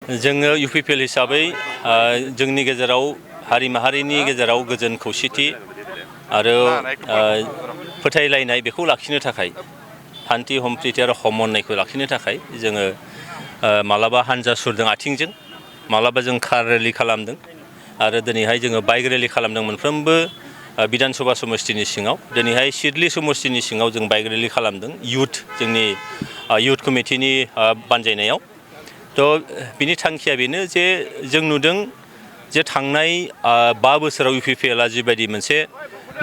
जोङो UPPL हिसाबै जोंनि गेजेराव हारि माहारिनि गेजेराव गोजोन खौसेथि आरो फोथायलायनाय बेखौ लाखिनो थाखाय शान्ति सम्प्रिति आरो समन्वयखौ लाखिनो थाखाय जोङो मालाबा हानजा सुरदों आथिंजों मालाबा जों कार रेलि खालामदों आरो दिनैहाय जोङो बाइक रेलि खालामदों मोनफ्रोमबो बिधान सभा समष्टिनि सिङाव दिनैहाय सिडली समष्टिनि सिङाव जों बाइक रेलि खालामदों जोंनि युथ कमिटिनि बानजायनायाव थ' बिनि थांखिया बेनो जे जों नुदों जे थांनाय 5 बोसोराव UPPLआ जिबायदि मोनसे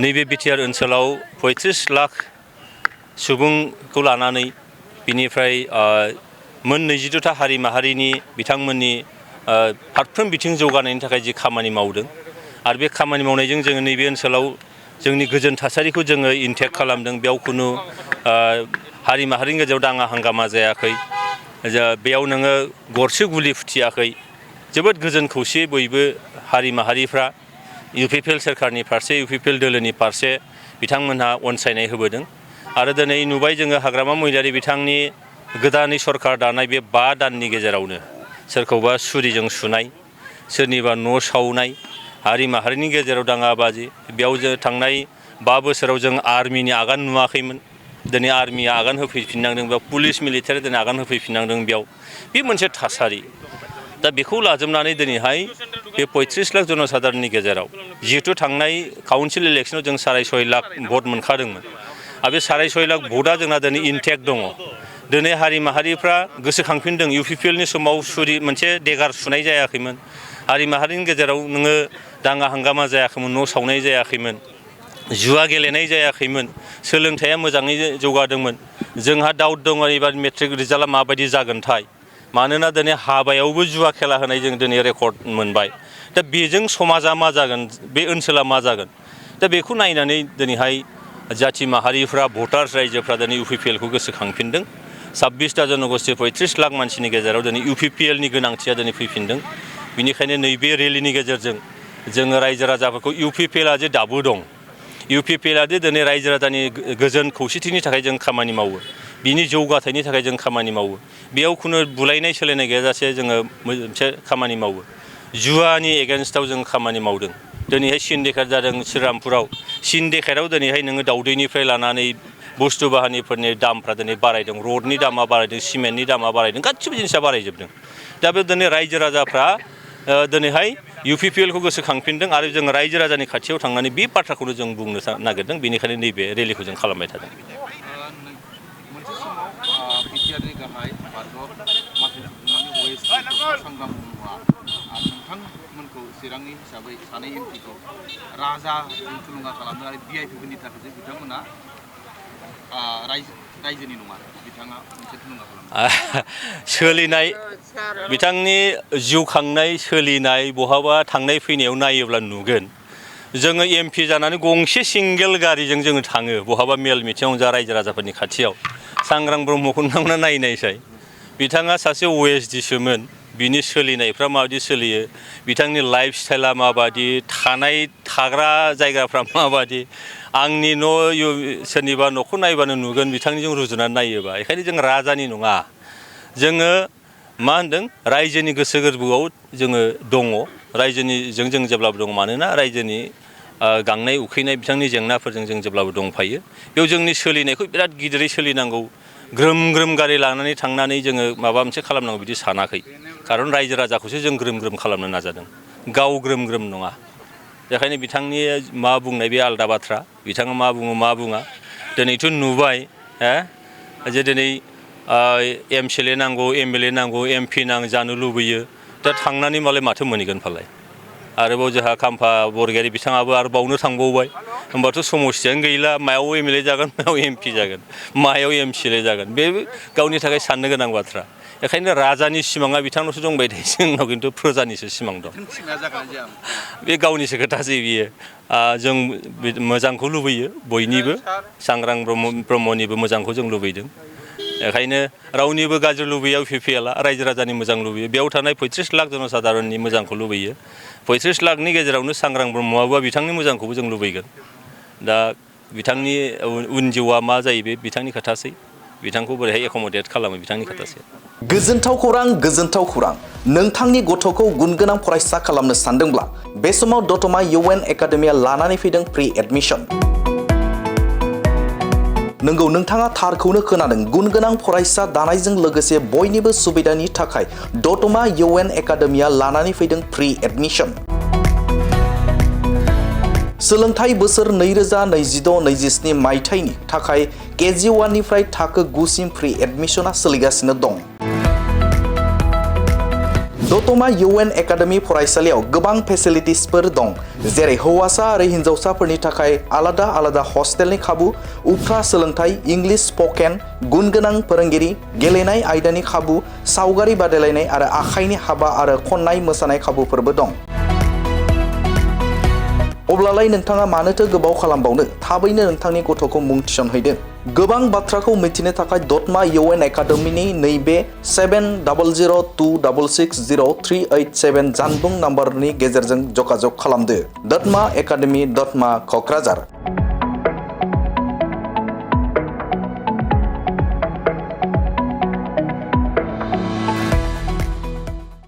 नैबे बिटिआर ओनसोलाव 35 लाख सुबुंखौ लानानै बिनिफ्राय मोन 22टा हारि माहारिनि बिथांमोननि फारफ्रोम बिथिं जौगानायनि थाखाय जि खामानि मावदों आरो बे खामानि मावनायजों जोङो नैबे ओनसोलाव जोंनि गोजोन थासारिखौ जोङो इनटेक्ट खालामदों बेयाव खुनु हारि माहारिनि गेजेराव दाङा हांगामा जायाखै बेयाव नोङो गरसे गुलि फुथियाखै जोबोद गोजोन खौसेयै बयबो हारि माहारिफ्रा UPPL सोरखारनि फारसे UPPL दोलोनि फारसे बिथांमोनहा अनसायनाय होबोदों आरो दिनै नुबाय जोङो हाग्रामा महिलारि बिथांनि गोदानै सरखार दानाय बे 5 दाननि गेजेरावनो सोरखौबा सुरिजों सुनाय सोरनिबा न' सावनाय हारि माहारिनि गेजेराव दाङाबाजि बेयाव जों थांनाय 5 बोसोराव जों आर्मिनि आगान नुवाखैमोन दिनै आर्मिया आगान होफैफिननांदों बा पुलिस मिलिटारि दिनै आगान होफैफिननांदों बेयाव बे मोनसे थासारि दा बेखौ लाजोबनानै दिनैहाय बे 35 लाख जनसाधारननि गेजेराव जिहेतु थांनाय काउन्सिल इलेक्सनाव जों 6.5 लाख भट मोनखादोंमोन आरो बे 6.5 लाख भटआ जोंना दिनै इनटेक्ट दङ दिनै हारि माहारिफ्रा गोसोखांफिनदों UPPLनि समाव मोनसे देगार सुनाय जायाखैमोन हारि माहारिनि गेजेराव नोङो दाङा हांगामा जायाखैमोन न' सावनाय जायाखैमोन जुवा गेलेनाय जायाखैमोन सोलोंथाइया मोजाङै जौगादोंमोन जोंहा डाउट दङ एबार मेट्रिक रिजाल्टआ माबायदि जागोनथाय मानोना दिनै हाबायावबो जुवा खेला होनाय जों दिनै रेकर्ड मोनबाय दा बेजों समाजा मा जागोन बे ओनसोला मा जागोन दा बेखौ नायनानै दिनैहाय जाथि माहारिफ्रा भटार्स रायजोफ्रा दिनै UPPLखौ गोसोखांफिनदों 26टा जनगोष्ठी 35 लाख मानसिनि गेजेराव दिनै UPPLनि गोनांथिया दिनै फैफिनदों बिनिखायनो नैबे रेलिनि गेजेरजों जोङो रायजो राजाफोरखौ UPPLआ जे दाबो दं UPPLआ दिनै रायजो राजानि गोजोन खौसेथिनि थाखाय जों खामानि मावो बिनि जौगाथायनि थाखाय जों खामानि मावो बेयाव खुनु बुलायनाय सोलायनाय गैयाजासे जोङो मोनसे खामानि मावो जुवानि एगेन्स्टआव जों खामानि मावदों दिनैहाय सिन्डिकेट जादों श्रीरामपुराव सिन्डिकेटआव दिनैहाय नोङो दाउदैनिफ्राय लानानै बुस्थु बाहानिफोरनि दामफ्रा दिनै बारायदों रडनि दामा बारायदों सिमेन्टनि दामा बारायदों गासिबो जिनिसा बारायजोबदों दा बे दिनै रायजो राजाफ्रा दिनैहाय UPPLखौ गोसोखांफिनदों आरो जों रायजो राजानि खाथियाव थांनानै बे बाथ्राखौनो जों बुंनो नागिरदों बेनिखायनो नैबे रेलिखौ जों खालामबाय थादों मोनसे समाव बिटिआरनि गाहाय भारत माखासे सुबुंनि वेस्ट सांग्राम मुवा नोंथांमोनखौ चिरांनि हिसाबै सानै एमपिखौ राजा थुलुंगा खालामदों आरो VIPफोरनि थाखाय बिथांमोना रायजोनि नङा बिथाङा मोनसे थुलुंगा खालामदों सोलिनाय बिथांनि जिउ खांनाय सोलिनाय बहाबा थांनाय फैनायाव नायोब्ला नुगोन जोङो MP जानानै गंसे सिंगेल गारिजों जोङो थाङो बहाबा मेल मिथिङाव जा रायजो राजाफोरनि खाथियाव सांग्रां ब्रह्मखौ नोंथांमोना नायनायसाय बिथाङा सासे OSDसोमोन बिनि सोलिनायफ्रा माबायदि सोलियो बिथांनि लाइफ स्टाइला माबायदि थाग्रा जायगाफ्रा माबायदि आंनि सोरनिबा न'खौ नायबानो नुगोन बिथांनिजों रुजुनानै नायोबा बेखायनो जों राजानि नङा जोङो मा होनदों रायजोनि गोसो गोरबोआव जोङो दङ रायजोनिजों जों जेब्लाबो दङ मानोना रायजोनि गांनाय उखैनाय बिथांनि जेंनाफोरजों जों जेब्लाबो दंफायो बेयाव जोंनि सोलिनायखौ बिराद गिदिरै सोलिनांगौ ग्रोम ग्रोम गारि लानानै थांनानै जोङो माबा मोनसे खालामनांगौ बिदि सानाखै खारन रायजो राजाखौसो जों ग्रोम ग्रोम खालामनो नाजादों गाव ग्रोम ग्रोम नङा बेखायनो बिथांनि मा बुंनाय बे आलादा बाथ्रा बिथाङा मा बुङो मा बुङा दिनैथ' नुबाय जे दिनै MCLA नांगौ MLA नांगौ MP जानो लुबैयो दा थांनानै मालाय माथो मोनहैगोन फालाय आरोबाव जोंहा खाम्फा बरगयारि बिथाङाबो आरो बावनो थांबावबाय होमबाथ' समस्थियानो गैला मायाव MLA जागोन मायाव MP जागोन मायाव MCLA जागोन बे गावनि थाखाय साननो गोनां बाथ्रा बेखायनो राजानि सिमाङा बिथांनावसो दंबाय थायो जोंनाव खिन्थु प्रजानिसो सिमां दं बे गावनिसो खोथासै बियो जों मोजांखौ लुबैयो बयनिबो सांग्रां ब्रह्मनिबो मोजांखौ जों लुबैदों बेखायनो रावनिबो गाज्रि लुबैया UPPLआ रायजो राजानि मोजां लुबैयो बेयाव थानाय 35 लाख जनसाधारननि मोजांखौ लुबैयो 35 लाखनि गेजेरावनो सांग्रां ब्रह्मआबो बिथांनि मोजांखौबो जों लुबैगोन दा बिथांनि उन जिउआ मा जायो बे बिथांनि खोथासै बिथांखौ बोरैहाय एकमडेट खालामो बिथांनि खोथासै गोजोनथाव खौरां नोंथांनि गथ'खौ गुनगोनां फरायसा खालामनो सानदोंब्ला बे समाव दतमा UN एकाडेमिया लानानै फैदों प्रि एडमिशन। नंगौ, नोंथाङा थारखौनो खोनादों। गुनगोनां फरायसा दानायजों लोगोसे बयनिबो सुबिदानि थाखाय दतमा UN एकाडेमिया लानानै फैदों प्रि एडमिशन। सोलोंथाइ बोसोर 2026-27 मायथाइनि थाखाय KG 1 निफ्राय थाखो 9 सिम प्रि एडमिशना सोलिगासिनो दं। दतमा UN एकाडेमि फरायसालियाव गोबां फेसिलिटिसफोर दं, जेरै हौवासा आरो हिन्जावसाफोरनि थाखाय आलादा हस्टेलनि खाबु, उफ्रा सोलोंथाइ, इंलिश स्पकेन, गुनगोनां फोरोंगिरि, गेलेनाय आयदानि खाबु, सावगारि बादायलायनाय आरो आखाइनि हाबा आरो खननाय मोसानाय खाबुफोरबो दं। अब्लालाय नोंथाङा मानोथो गोबाव खालामबावनो? थाबैनो नोंथांनि गथ'खौ मुं थिसनहैदो। गोबां बाथ्राखौ मिथिनो थाखाय दतमा UN एकाडेमिनि नैबे 7002660387 जानबुं नाम्बारनि गेजेरजों जगाजग खालामदो। दतमा एकाडेमि, दतमा, क'क्राझार।